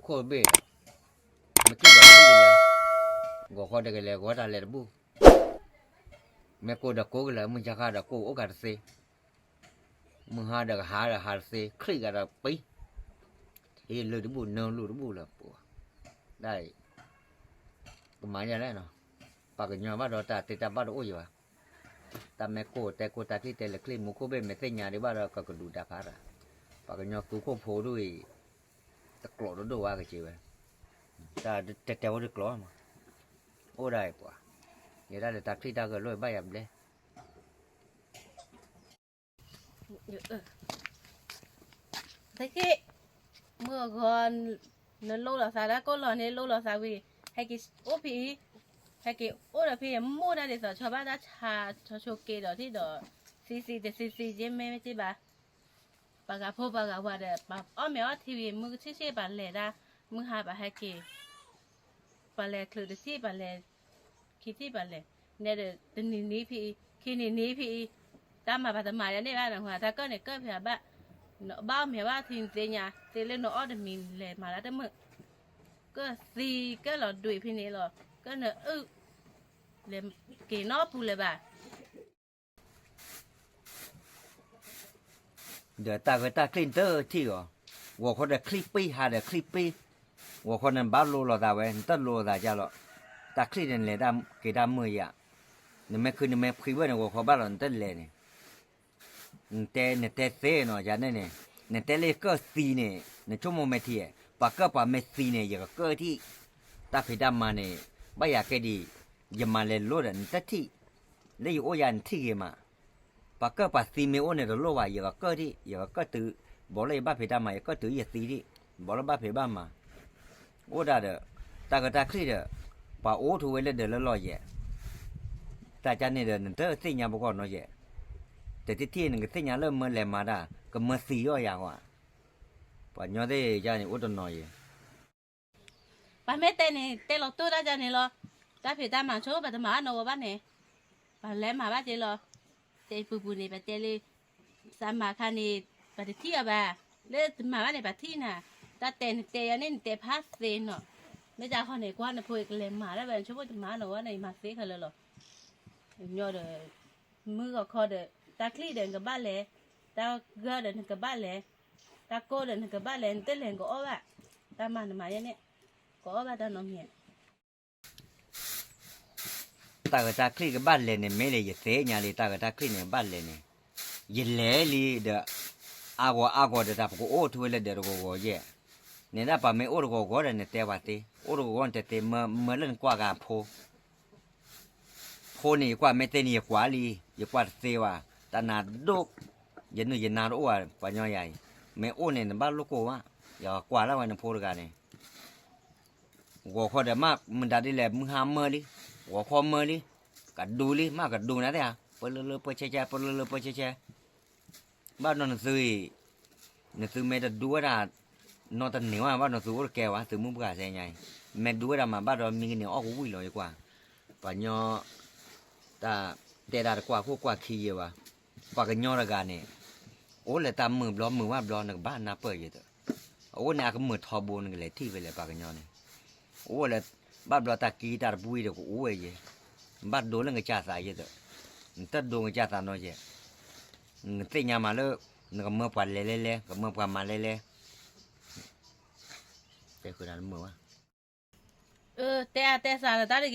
ခိၣ်ဘ့ၣ်, မ့ၢ်က့ၣ်ဒီးက့ၣ်ကလဲၣ်, ဂီၤခီဒီးကလဲၤဂီၤတၢ်လဲၤတဘူၣ်, မ့ၢ်ကိၢ်ဒီးကိၢ်ကလဲၣ်, မုၢ်ဆါခါဒီးကိၢ်အိၣ်ကးတသ့, မုၢ်ဟါဒီးကဟးဒီးဟးတသ့, ချံၣ်ကဒီးပံ, ဟ့ၣ်လၢတဘူၣ်နၢလူၢ်တဘူၣ်လၢပှၤ, ဒ်အံၤ, ကမၤယၤလဲၣ်နီၤ, ပှၤကညီဘၣ်ဒီးတၢ်သ့တၢ်ဘၣ်တအိၣ်ယံၤဘၣ်, တၢ်မ့ၢ်ကိၢ်တဲကိၢ်တၢ်ချံၣ်တဲလဲၤချံၣ် မူခိၣ်ဘ့ၣ်မ့ၢ်သ့ၣ်ညါဒံးဘၣ်ဒီးကကဒူးတၢ်ဖးတၢ်, ပှၤကညီသူခိၣ်ဖိဒ်အံၤ, တကျိးတဒိၣ်ဝဲကစ့ဝဲ, တၢ်တဲတဲဝဲတကျိးမး, အိၣ်ဒၣ်အံၤပှၤ, ယဲဒၣ်လၢတၢ်ချံၣ်တၢ်ဂဲၤလိာ်ဘၣ်ယၤဘျဲၣ် သ့ၣ်, မုၢ်အဂီၤ, နလိလီၤသးလၢကိၣ်လီၤန့ၣ် လိလီၤသးဝံၤ, ဟဲက့ၤအိၣ်ဖဲအံၤ, ဟဲက့ၤအိၣ်ဒီးဖဲအံၤ မိၢ်ဒၣ်ဒ်သိးဆီဘၣ်တၢ်ဆါ, ဆီဆိက့ဒီးထံၣ်ဒီး, သံသံတသံသံယ့မ့ၢ်မ့ၢ်တ့ၢ်ဘၣ်, ပှၤဂၤဖိပှၤဂၤဝၤဒီး ပှၤအီၣ်မ့ၤအီထံဝံၤ မုၢ်ကဆ့ၣ်ဆ့ၣ် ပှၤလဲၤဒၣ်, မုၢ်ဟါပှၤဟဲက့ၤ ပှၤလဲၤချုးတထံၣ် ပှၤလဲၤခံထံၣ်ပှၤလဲၤ, နဲဒၣ်တနံၤနံၤဖဲအံၤ ခံနံၤနံၤဖဲအံၤ, တၢ်မၤပှၤတမၤယၤန့ၣ်ဘၣ်နဟူ, တၢ်ကၢၣ်န့ၣ်ကၢၣ်ဖဲအဘၣ်, နဘၣ်အီၣ်မ့ၤဘၣ်ထံနသ့ၣ်ညါ, သ့လၢနအီၣ်တမံၤလဲၤမၤလၢတမုာ်, ကၢၣ်သံကၢၣ်လီၤဒွံးဖဲန့ၣ်လီၤ, ကၢၣ်နအုၣ်, လဲၤက့ၤနီတပူၤလၢၤဘၣ် ဒီးတၢ်ဂ့ၢ်တၢ်ချံၣ်နတထံၣ်အီၤ, ဂီၤခီဒီးချံၣ်ပံ ဟါဒီးချံၣ်ပံ, ဂီၤခီန့ၣ်ဘၣ်လိလီၤသးဝဲ နတလိလီၤသးကၢ်လီၤ, တၢ်ချံၣ်န့ၣ်လဲၤတၢ်က့ၤတၢ်မုာ်ယၤ, နမ့ၢ်ခုနမ့ၢ်ဖှံဝဲန့ၣ် ဂီၤခီဘၣ်လီၤနတလဲၤန့ၣ်, နတဲနတဲသ့နီၤ ယၤန့ၣ်န့ၣ်, နတဲလၢယကၢၣ်သံန့ၣ် နဆိကမိၣ်မ့ၢ်ထံဧါ, ပှၤကၢၣ်ပှၤမ့ၢ်သံန့ၣ် ယကကၢၣ်ထံၣ်, တၢ်ဖံးတၢ်မၤန့ၣ်, ဘၣ်ယၤကဲဒံး, ယမၤလဲၤလိဒီးနတထံၣ်, လၢယအိၣ်ယၤနထံၣ်ဂ့ၤမး ပှၤကၢၣ်ပှၤသံမ့ၢ်အိၣ်န့ၣ်တလိၣ်ဘၣ် ယကကၢၣ်ထံၣ် ယကကၢၣ်တုၤ, ဘီလၢယဘၣ်ဖံးတၢ်မၤ ယကၢၣ်တုၤယသံထံၣ်, ဘီလၢဘၣ်ဖံးဘၣ်မၤ, အိၣ်ဒၣ်ဒီး, တၢ်ဂ့ၢ်တၢ်ချံၣ်ဒီး, ပှၤအိၣ်ထီၣ်ဝဲလၢဒၢးလၢလီၢ်ယဲၢ်, တၢ်ကန့ၣ်ဒီးနတသ့ၣ်ညါပဂီၢ်နီၤယဲၢ်, တထံၣ်ထံၣ်နကသ့ၣ်ညါလၢမၢလဲၤမၤတၢ် ကမၢသံအီၣ်ယၤဃီ, ပှၤညီသ့ၣ်ယါန့ၣ်အိၣ်တနီၤယဲၢ် ပှၤမ့ၢ်တဲန့ၣ် တဲလီၤတိၢ်တၢ်ယၤန့ၣ်လီၤ, တၢ်ဖံးတၢ်မၤဆိ ပတမၤဘၣ်နီၢ်ဝဲဘၣ်န့ၣ်, ပှၤလဲၤမၤဘၣ်က့ၤလီၤ, တဲပူၤပူၤန့ၣ် ပတဲလၢ, စးမၤခါန့ၣ်, ပတထံၣ်အီၤဘၣ်, လၢတမၤဘၣ်န့ၣ် ပထံၣ်နၤ, တၢ်တဲနတဲယၤန့ၣ် နတဲဖးသ့နီၤ, မ့ၢ်တၢ်ဃီန့ၣ် ကွၢ်နဖိအံၤကလဲၤမၤတၢ်ဝဲ နဆိကမိၣ်တမၤနီၢ်ဝဲန့ၣ် ယမၤသ့ခဲလၢာ်လီၤ, ညီဒီး, မုၢ်ဂီၤခီဒီး, တၢ်ချံၣ်ဒီးနကဘၣ်လဲၤ, တၢ်ဂၢၢ်ဒီးနကဘၣ်လဲၤ, တၢ်ကိၢ်ဒီးနကဘၣ်လဲၤ နတလဲၤနကအီၣ်ဘၣ်, တၢ်မၤနမၤယဲန့ၣ်, ကအီၣ်ဘၣ်တၢ်နီတမံၤဧါ တၢ်ဂ့ၢ်တၢ်ချံၣ်ကဘၣ်လဲၤန့ၣ် မ့ၢ်လၢယသ့ၣ်ညါလံ တၢ်ဂ့ၢ်တၢ်ချံၣ်န့ၣ်ဘၣ်လဲၤန့ၣ်, ယလဲၤလံဒီး, အါဂီၤအါဂီၤဒီးတၢ်ပကအိၣ်ထီၣ်ဝဲလၢဒၢးတဂီၤဂီၤယဲၢ်, န့ၣ်ဒၣ်ပှၤမ့ၢ်အိၣ်တဂီၤဂီၤဒီးနတဲပှၤသ့, အိၣ်တဂီၤဂီၤနတဲသ့, မၢလၢနကွၢ်ဂၤဖိ ဖိန့ၣ် ယကွၢ်မ့ၢ်သ့န့ၣ် ယကွၢ်လံ, ယကွၢ်တသ့ဘၣ်, တၢ်နါဒိၣ်, ယနုၢ်ယနါတအိၣ်ဘၣ် ပှၤညီယၤအံၤ, မ့ၢ်အိၣ်န့ၣ် နဘၣ်လိၣ်ကိၢ်ဘၣ်, ယကွၢ်လၢဝဲနဖိတဂၤန့ၣ်, ဂီၤခီဒီးမ့ၢ်မတၤဒ်လဲၣ် မုၢ်ဟါမၢလံ, ဂီၤခီမၢလံ, ကဒူလံ မ့ၢ်ကဒူနၤသ့ဧါ, ပၢလၢလၢပၢဆဲဆဲ ပၢလၢလၢပၢဆဲဆဲ ဘၣ်နီၢ်နသုအံၤ, နသုမ့ၢ်တဒူဝဲဒၣ်, နီတန့ၢ်ဘၣ် ဘၣ်နီၢ်သုအိၣ်တကဲဘၣ် သုမုၢ်ပှၢ်စဲညါအံၤ, မ့ၢ်ဒူဝဲဒၣ်မးဘၣ်ဒီးမံကန့ၢ်အီၣ်ကဝံၣ်လီၤယကွၢ်, ပှၤညီ, တၢ်, တဲဒၣ်တကွၢ်ခိၣ်ကွၢ်ခံယဲၢ်ဘၣ်, ပှၤကညီတဂၤန့ၣ်, အိၣ်လၢတၢ်မုာ်ဘျီမုာ်ဘၣ်ဘျီနကဘၣ်နၢ်ပၢၢ်ယဲၢ်တ, အအိၣ်န့ၣ်အကမုာ်ထီဘိနကလဲၤထံၣ်ဖဲလဲၣ်ပှၤကညီန့ၣ်, အိၣ်လၢ, ဘၣ်ဘျီတၢ်ကံတၢ်တပှံဒီးကအိၣ်ဝဲယဲၢ်, ဘၣ်ဒိလၢနကစၢ်သးယဲၢ်တ, နတဒိနကစၢ်သးနီယဲၢ် နသ့ၣ်ညါမးလၢ, နကမၢပှၤလဲၤလဲၤလဲၤ ကမၢပှၤမၤလဲၤလဲၤ, တဲဃုာ်နၤတမုာ်ဘၣ်, အၢ တဲအါတဲစှၤလီၤတၢ်တဂ့ၤ,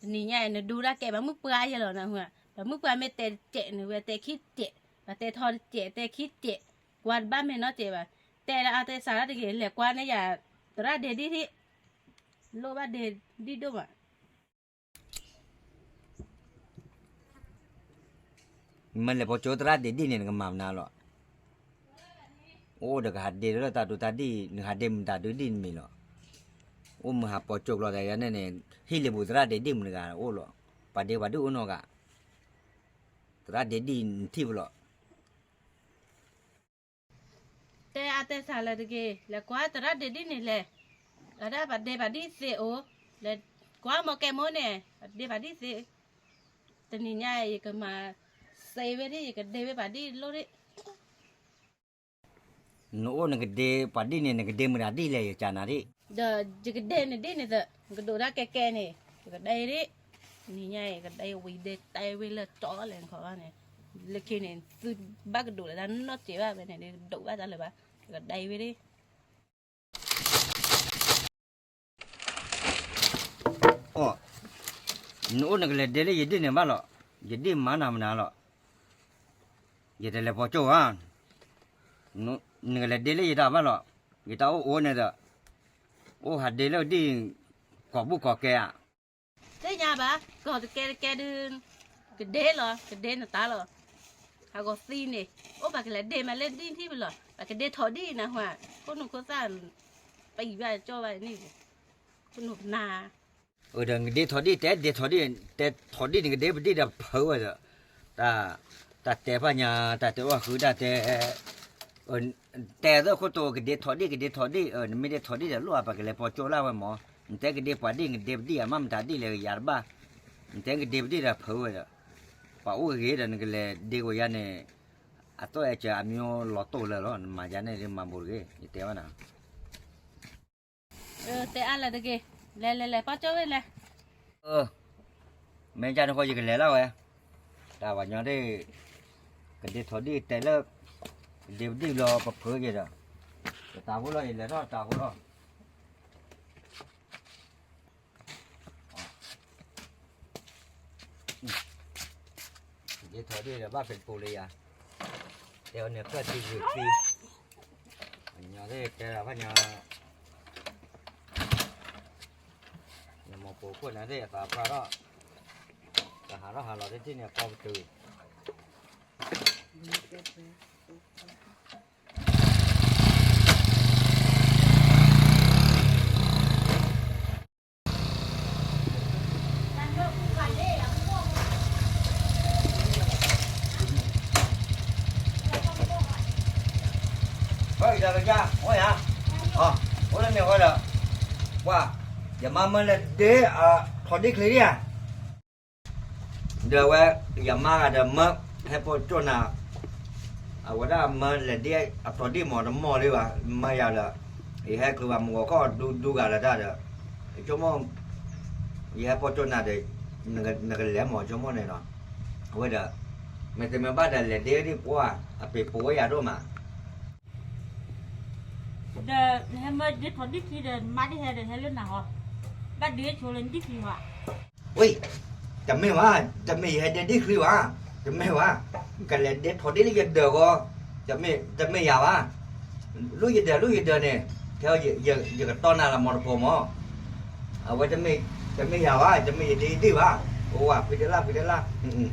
တနံၤညါအံၤ နဒူတၢ်ကဲ ပှၤမုၣ်ပှၢ်ယဲၢ်လီၤနဟူ, ပှၤမုၣ်ပှၢ်မ့ၢ်တဲတစဲးန့ၣ် ဝဲတဲခံတစဲး, ပှၤတဲထီတစဲး တဲခံတစဲး, ကွၢ်တဘၣ်မဲာ်နီတစဲးဘၣ်, တဲအါတဲစှၤတၢ်တဂ့ၤ လဲၤကွၢ်န့ၢ်ယၤ, သရၣ်ဒဲးဒံၣ်ထံၣ်, လိၣ်ဘၣ်ဒဲးဒံၣ်ဒိၣ်မး မ့ၢ်လဲၤပိာ်ကၠိသရၣ်ဒဲးဒံၣ်န့ၣ် နကမၤမနုၤလီၤ, အိၣ်ဒီးကဟးဒ့လၢတၢ်ဒိတၢ်ဒံၣ် နကဟးဒ့မတၤဒုဒံၣ်နမံၤလီၤ, အိၣ်မုာ်ဟးပိာ်ကၠိကျီၤသးယၤန့ၣ်န့ၣ်, ဟံၣ်လ့ပူၤသရၣ်ဒဲးဒံၣ်မနုၤဂၤအိၣ်လီၤ, ပှၤဒ့ပှၤဒုၣ်အိၣ်နီတဂၤ, သရၣ်ဒဲးဒံၣ်နထံၣ်ပလီၤ တဲအါတဲစှၤလၢတဂ့ၤ လဲၤကွၢ်သရၣ်ဒဲးဒံၣ်န့ၣ်လဲၣ်, အဒၣ်ပှၤဒဲးပှၤဒံၣ်သ့အိၣ်, လဲၤကွၢ်မ့ၢ်ကဲမိၣ်န့ၣ် ပှၤဒဲးပှၤဒံၣ်သ့, တနံၤညါအံၤ ယကမၤစ့ဝဲဒၣ် ယကဒဲးဝဲပှၤဒံၣ်လိၣ်ဒၣ် နအိၣ်နကဒ့ပှၤဒ်န့ၣ် နကဒ့မုာ်တၢ်ဒ်လဲၣ် ယကၢ်နၤဒ်, ဒီးယကဒ့နဒ်န့ၣ်သၢ, နကဒိးတၢ်ကဲကဲန့ၣ်, ယကဒ့ဒ်, နံၤညါအံၤ ယကဒ့ဝံၤဒ့တဲဝဲလၢတီလဲၣ်နခီဘၣ်န့ၣ်, လၢခံန့ၣ် သုဘၣ်ကဒိးလၢတၢ်နီၢ်စဲးဘၣ်ဖဲန့ၣ် ဒိးဘၣ်တၢ်လၢၤဘၣ်, ယကဒ့ဝံၤဒ် အိ, နအိၣ်နကလဲၤဒ့လၢယဒ့န့ၣ်ဘၣ်လီၤ, ယဒ့မၤနၤမနုၤလီၤ, ယတလဲၤပီကၠိၣ်ဧါ, နကလဲၤဒ့လၢယတၢ်ဘၣ်လီၤ, ယတၢ်အိၣ်အိၣ်န့ၣ်ဒီး, အိၣ်ဟးဒ့လၢဒ်, ကိာ်ဘူၣ်ကိာ်ကဲဧါ, သ့ၣ်ညါဘၣ်, ကိာ်တကဲတကဲဒုး, ကဒ့လီၤ ကဒ့နတၢ်လီၤ, ဟးဂီၤသံန့ၣ်, အိၣ်ပှၤကလဲၤဒ့မးလၢဒ်ထံၣ်မးလီၤ, ပှၤကဒ့ထီၣ်ဒ်နဟါ, ခိၣ်နူာ်ခိၣ်သၣ်, ပအံၤဘၣ်ကၠီဘၣ်န့ၣ်, ခိၣ်နူာ်ပနၢ် အဒီးနကဒ့ထီၣ်ဒ် တဲဒ့ထီၣ်ဒ်, တဲထီၣ်ဒ်နကဒ့ပဒံၣ်ဒီးဖုးဝဲဒီး, တၢ်, တၢ်တဲဖၣ်ညါ, တၢ်တဲအီၣ်ဃုတၢ်တဲ, တဲသၢခိၣ်တိၤကဒ့ထီၣ်ဒ် ကဒ့ထီၣ်ဒ်, နမ့ၢ်ဒ့ထီၣ်ဒ်ဒီးလိၣ်အပှၤကလဲၤပီကၠိၣ်လၢဝဲမၢ်, နတဲကဒ့ပှၤဒ်နကဒ့ပဒံၣ်အမးမတၤဒ်လဲၣ်ကယၤတဘၣ်, နတဲကဒ့ပဒံၣ်ဒီးဖုးဝဲဒီး, ပှၤအိၣ်ဂ့ၤဒီးနကလဲၤဒ့ဝဲယါန့ၣ်, အသီၣ်အဲၣ်စၢၤအမံၤလီၤတိၢ်လၢာ်လီၤ နမၤယါန့ၣ်မၤဘူးတဂ့ၤ ယတဲဝဲနၤ တဲအါလၢတက့ၢ်, လဲၤလဲၤလဲၤ ပီကၠိဝဲလဲၤ, မ့ၢ်ကန့ၣ်ဃီယကလဲၤလီၤဝဲ, တၢ်ပှၤညီဒ်, ကဒ့ထီၣ်ဒ်တဲလၢ, ကဒ့ပဒံၣ်လီၤပဖုးက့ၤဒီး, တၢ်ဖိလီၤ ယလဲၤထီၣ်တၢ်ဖိလီၤ ဒ့ထီၣ်ဒ့ဒီးဘၣ်ဖဲတပူၤလၢယၤ, တဲအီၤန့ၣ်ဖျၢၣ်ထံဂုာ်သံ, ညီသ့ၣ်တဲဒၣ်ဖၣ်ညီ, နမိၢ်ပိာ်ခိၣ်နၤသ့ၣ်အသးဖျါထီၣ်, တဟးထီၣ်ဟးလီၤတထံၣ်န့ၣ်အကီပတုာ် ဘၣ်ကဒါကဒါ အိၣ်ယၤ, အိၣ်လၢန့ၣ်ဝဲဒီး, ပှၤ, ယမါမၢလဲၤဒ့အထီၣ်ဒ့ချ့ဒံဧါ, ဒီးဝဲ, ယမါဂၤဒီးမၢ, ဟဲပိာ်ကၠိၣ်နၤ, အဝဲဒၣ်မၢလဲၤဒ့အထီၣ်ဒ့မးတမီၢ်လံဘၣ် မၢယၤလၢ, ယဟဲချုးဘၣ်မုၢ်ဂီၤခီၣ်ဒူဒူဂၤလၢတၢ်ဒီး, ကၠိမိၣ်, ယဟဲပိာ်ကၠိၣ်နၤဒီး, နကလဲၤမးကၠိမိၣ်န့ၣ်လီၤ, အဝဲဒီး, မ့ၢ်တမ့ၢ်ဘၣ်ဒီးလဲၤဒ့ဒ်ပှၤ, အပ့ၤပိာ်ဝဲယၤဒိၣ်မး ဒီးနဟဲမၢဒ့ထီၣ်ဒ့ခံဒီး နမါဒ်ဟဲဒီးဟဲလၢနၤဟီ, ဘၣ်ဒ့ဆိလၢနဒ့ချံဘၣ်, ဝ့ၢ်, တမ့ၢ်ဘၣ်, တမ့ၢ်ယဟဲဒ့ဒ့ချံဘၣ်, တမ့ၢ်ဘၣ်, ကလဲၤဒ့ထီၣ်ဒ့လၢယဒၢးဃီ, တမ့ၢ်ယၤဘၣ်, လူၢ်ယဒၢးလူၢ်ယဒၢးန့ၣ်, ခဲအံၤ, ယကတီၢ်နၤလီၤမီတဖိမီ, အဝဲ, တမ့ၢ်ယၤဘၣ်, တမ့ၢ်ယဒ့ဒ့ဘၣ်, အိၣ်ဝဲဖံတလၢ်ဖံတလၢ်,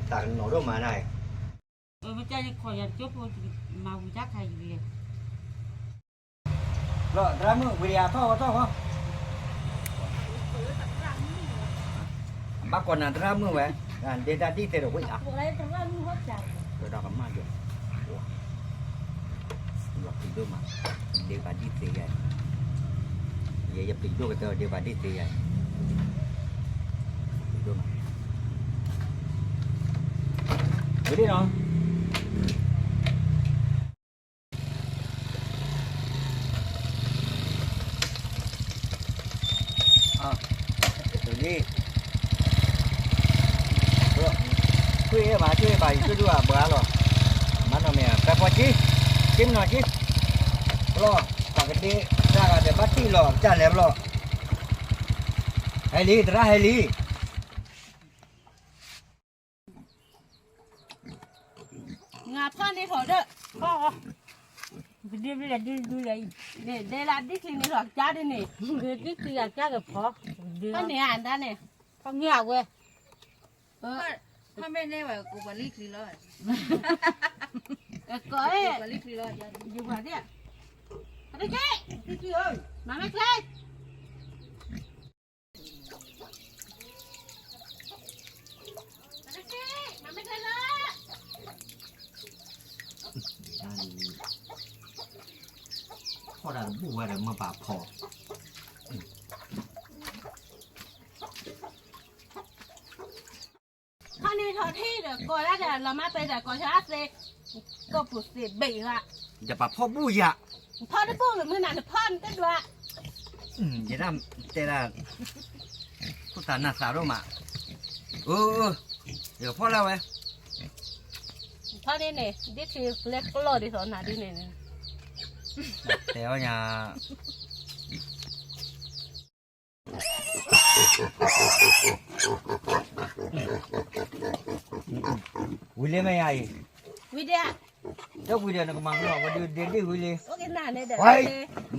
တၢ်ကနီၤဒိၣ်မးနၤ မ့ၢ်ကယခီၣ်ယၤတကၠိဖိ, မၤဝံၤတၢ်ခါယံၤလဲၣ်, လီၤသရၣ်မုၣ်ဝံၤဒီးယၤထီၣ်ဝဲထီၣ်ဃီ, ဘၣ်ကိးနၤသရၣ်မုၣ်ဝဲ, ဒ့တၢ်ဒ်သ့ဒီးဝဲဧါ, ဝဲဒၣ်ကမၣ်ယိာ်, ယပံၤဒိၣ်မး, ဒ့ပှၤဒ်သ့ယၤ, ယပံၤဒိၣ်ကတၢၢ်ဒ့ပှၤဒ်သ့ယၤ, ပံၤဒိၣ်မး, ဝဲဒၣ်နီၤ န့ၣ်, ကွ့ၢ်ဘၣ်ကွ့ၢ်ဘၣ် ယကွ့ၢ်ဒုၣ်အဘၣ်လီၤ, မၤနီၢ်မ့ၢ် ပၢၤဖီက့, က့မနီၢ်က့, ဘျီ, ပှၤကဒ့, တၢ်ဂၤဒီးဘၣ်တံၢ်လီၤ ပတၢ်လဲၤဘျီ, ဟဲလံ သရၣ်ဟဲလံ နဖီၣ်န့ၢ်ထီၣ်ဒီး, ဖီၣ်, ပဒ့ဘျီဒ့ဒုလဲၣ်, ဒ့လၢဒ့ချံန့ၣ်ထီၣ်ကစၢ်ဒ်န့ၣ်, ဒ့ချံအကစၢ်ကဖီ, ဖီၣ်န့ၢ်အတၢ်န့ၣ်, ဖီၣ်န့ၢ်အဝဲ, ဖီၣ်မ့ၢ်န့ၢ်ဝဲကိးပှၤလံချံလီၤ, ကိးပှၤလံချံလီၤ, ယူၤပှၤသ့ၣ်, မၤမ့ၢ်ချ့ ဖီၣ်တၢ်တဘူၣ်ဝဲဒီးမ့ၢ်ပာ်ဖီၣ်, ဖီၣ်န့ၢ်ထီၣ်ထံဒီးကိးဒၣ်ဒီးလီၤမၢ်ပဲဒီးကိးဆါသ့, ကိးပူၤသ့ဘ့ၣ်ဧါ, ယပာ်ဖီၣ်ဘူၣ်ယၤ, ဖီတဘိၣ်မုၢ်နၤနဖီနတဒွး, ယဒၣ်တဲဒၣ်, ခိၣ်သးနၢ်သးဒိၣ်မး, အၢ, ယကဖီလၢဝဲ, ဖီန့ၣ်န့ၣ် ဒ်ထံလဲကျီၢ်ဒ်သိးနၤဒ်န့ၣ်, တဲအီၣ်ညါ ဝံၤလံမ့ၢ်ယၤအံၤ, ဝံၤဒၣ်, တဝံၤဒီးနကမၤမ့ၢ်လီၤ ဝဲဒုးဒ့ဒ့ၣ်ဝံၤလံ, ဝဲ,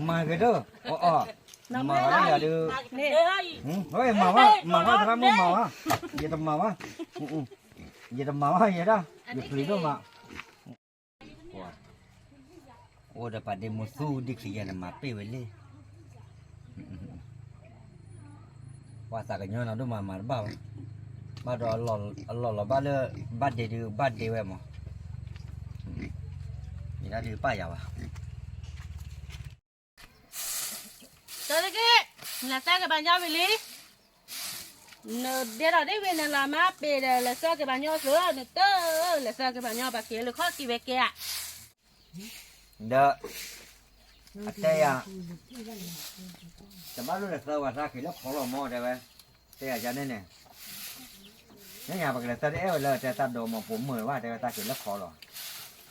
မၤက့ၤဒိၣ်, အီၣ်အီၣ်, မၤဝဲဒၣ်ယၤဒုး, မၤဝဲ, မၤဝဲသရၣ်မုၣ်မၤဝဲ, ယတမၤဝဲ, ယတမၤဝဲယဲဒၣ်, ယပျံၤဒိၣ်မး အိၣ်ဒီးပာ်ဒ့မူသူဒ့ၣ်ချံယဲန့ၣ်မၤပ့ၢ်ဝဲလံ, ပှၤသးကညီၤနီၤဒိၣ်မးမၤတဘၣ်ဝဲ, ဘၣ်ဒီးအလီၢ်လီၤဘၣ်လၢ, ဘၣ်ဒ့ဒုးဘၣ်ဒ့ဝဲမး, ယတၢ်ဒုးပာ်ယၤဘၣ်, တၢ်တက့ၢ်, နလဲၤသၢက့ၤပှၤညီဝံၤလံ, နဒဲထီၣ်ဒ့ၣ်ဝံၤနလီၤမၤပ့ၢ်ဒီး လဲၤသၢက့ၤပှၤညီသု, နတလဲၤသၢက့ၤပှၤညီ ပှၤက့ၤလၢခီၣ်က့ၤဝဲကဲဧါ, ဒီး, အတဲယၤ, တဘၣ်လိၣ်လဲၤသၢပှၤတၢ်က့ၤလၢခီလီၤမးတဲဝဲ, တဲယၤန့ၣ်န့ၣ်, ညါညါပကလဲၤသၢတအဲၣ်ဝဲလၢတဲတၢ်ဒိးမးပိာ်မုၣ်ဘၣ်တဲဝဲတၢ်က့ၤလၢခီလီၤ,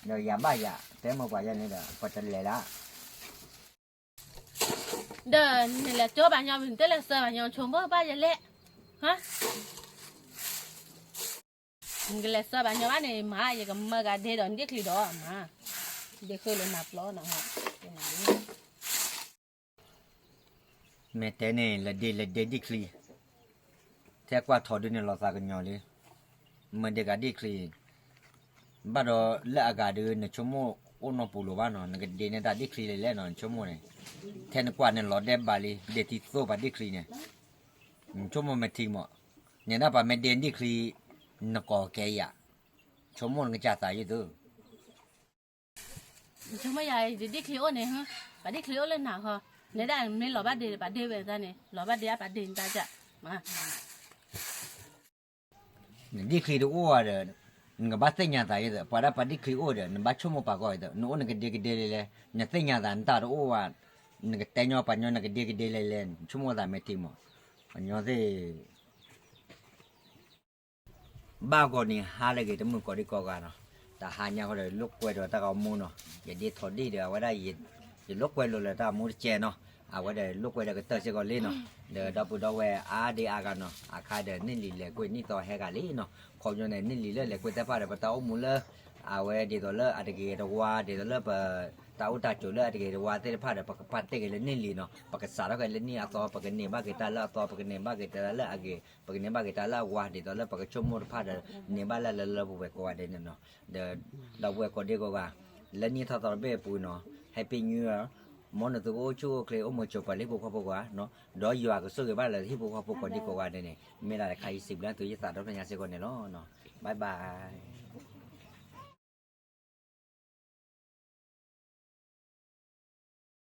ဒီးယၤဘၣ်ယၤ တဲမ့ၢ်ပှၤယဲန့ၣ်ဒီး ပတလဲၤလၢ ဒီးနလဲၤကၠိပှၤညီဝံၤ နတလဲၤသၢပှၤညီဆိကမိၣ်ဘၣ်ယဲလဲၣ်, နကလဲၤသၢပှၤညီဘၣ်န့ၣ်မး ယကမၢကၤဒဲဒီးနဒ့ၣ်ချံဒီးမး, ဒ့ၣ်ဃုလၢနၤပျီနီၤ, မ့ၢ်တဲန့ၣ် လဲၤဒ့လဲၤဒ့ဒ့ၣ်ချံ, ထဲကွၢ်ထီၣ်ဒုးန့ၣ်လီၤသးကညီၤလံ, မ့ၢ်ဒ့ကၤဒ့ၣ်ချံ ဘၣ်ဒီးလၢအဂၤဒီး နဆိကမိၣ်အိၣ်နီၢ်ပူၤလိာ်ဘၣ်နီၤ, နကဒ့န့ၢ်တၢ်ဒ့ၣ်ချံလဲၣ်လဲၣ်နီၤ, နဆိကမိၣ်န့ၣ်, ထဲနကွၢ်န့ၣ်လီၤဒဲးဘးလံ ဒ့ၣ်ထံသိပှၤဒ့ၣ်ချံန့ၣ်, နဆိကမိၣ်မ့ၢ်ထံမး, နဲဒၣ်ပှၤမ့ၢ်ဒ့ဒ့ၣ်ချံ, နကိးကဲယၤ, ဆိကမိၣ်နကစၢ်သးယုၢ်သု နဆိကမိၣ်ယၤ ဒ့ၣ်ချံအိၣ်န့ၣ်, ပှၤဒ့ၣ်ချံအိၣ်လၢနၤဃီ, နဲဒၣ်မ့ၢ်လီၤဘၣ်ဒ့ပှၤဒ့ဝဲတၢ်န့ၣ် လီၤဘၣ်ဒ့ပှၤဒ့န့ၣ်တၢ်ကၢ်, နဒ့ၣ်ချံတအိၣ်ဝဲဒီး, နကဘၣ်သ့ၣ်ညါသးယဲသိး ပှၤဒၣ်ပှၤဒ့ၣ်ချံအိၣ်ဒီး နဘၣ်ဆိကမိၣ်ပာ်ကီအံၤသိး နအိၣ်နကဒ့ကဒ့လဲၣ်လဲၣ်, နသ့ၣ်ညါသးနတၢ်တအိၣ်ဝဲ, နကတဲညီပှၤညီနကဒ့ကဒ့လဲၣ်လဲၣ် နဆိကမိၣ်သးမ့ၢ်ထံမး, ပှၤညီသ့ၣ် ဘၣ်ဂီၤန့ၣ်ဟါလၢအဂ့ၤတမုာ်ကိးဒံကိးဂၤနီၤ, တဟါညါဃီဒီးလိာ်ကွဲဒီးတၢ်ဂီၤမူနီၤ, ယဒ့ထီၣ်ဒ့ၣ်ဒီးအဝဲဒၣ်, ယလိာ်ကွဲလိာ်လၢတၢ်ဂီၤမူတကဲးနီၤ, အဝဲဒီးလိာ်ကွဲဒီးကတၢၢ်စ့ၢ်ကီးလံနီၤ, ဒီးဒီပုၢ်ဒီဝဲၢ်အါဒံအါဂၤနီၤ, အခါဒီးနံၣ်လံၤလဲၤကွံာ်နံၣ်သီဟဲဂၤလံနီၤ, ခီပညီန့ၣ် နံၣ်လံၤလၢလဲၤကွံာ်သ့ၣ်တဖၣ်ဒီး ပတၢ်အိၣ်မူလၢ အဝဲဒ်သိးလၢအတဂ့ၤတဝါ ဒ်သိးလၢပ တၢ်အိၣ်တၢ်ကၠိၤလၢအတဂ့ၤတဝါသ့ၣ်တဖၣ်ဒီး ပကပာ်တ့ၢ်က့ၤလၢနံၣ်လံၤနီၤ, ပကစးထီၣ်က့ၤလၢနံၣ်အသီ ပကန့ၢ်ဘၣ်က့ၤတၢ်လၢအသီ ပကန့ၢ်ဘၣ်က့ၤတၢ်လၢအဂ့ၤ ပကန့ၢ်ဘၣ်က့ၤတၢ်လၢအဝါ ဒ်သိးလၢပကဆိကမိၣ်တဖၣ်ဒီး န့ၢ်ဘၣ်လၢလၢလၢပှဲၤပှဲၤကိးဂၤဒဲးန့ၣ်နီၤ, ဒီး ဒီပုၢ်ဝဲၢ်ကိးဒံကိးဂၤ လၢနံၣ်ထီၣ်သီတဘ့ၣ်အပူၤနီၤ Happy New Year, မ်နသုကအိၣ်ဆူၣ်အိၣ်ချ့ အိၣ်မုာ်ဆိးပၢၤလၢဟံၣ်ဖိဃီဖိကိးဂၤနီၤ, ဒီးယွၤကဆိၣ်ဂ့ၤဘၣ်လၢဟံၣ်ဖိဃီဖိကိးဒံကိးဂၤဒဲးန့ၣ် မ့ၢ်ဒၣ်တခါအံၤ စံးဘျုးသုယသးဒီဖျၢၣ်ညါစ့ၢ်ကီးန့ၣ်လီၤ. Bye bye.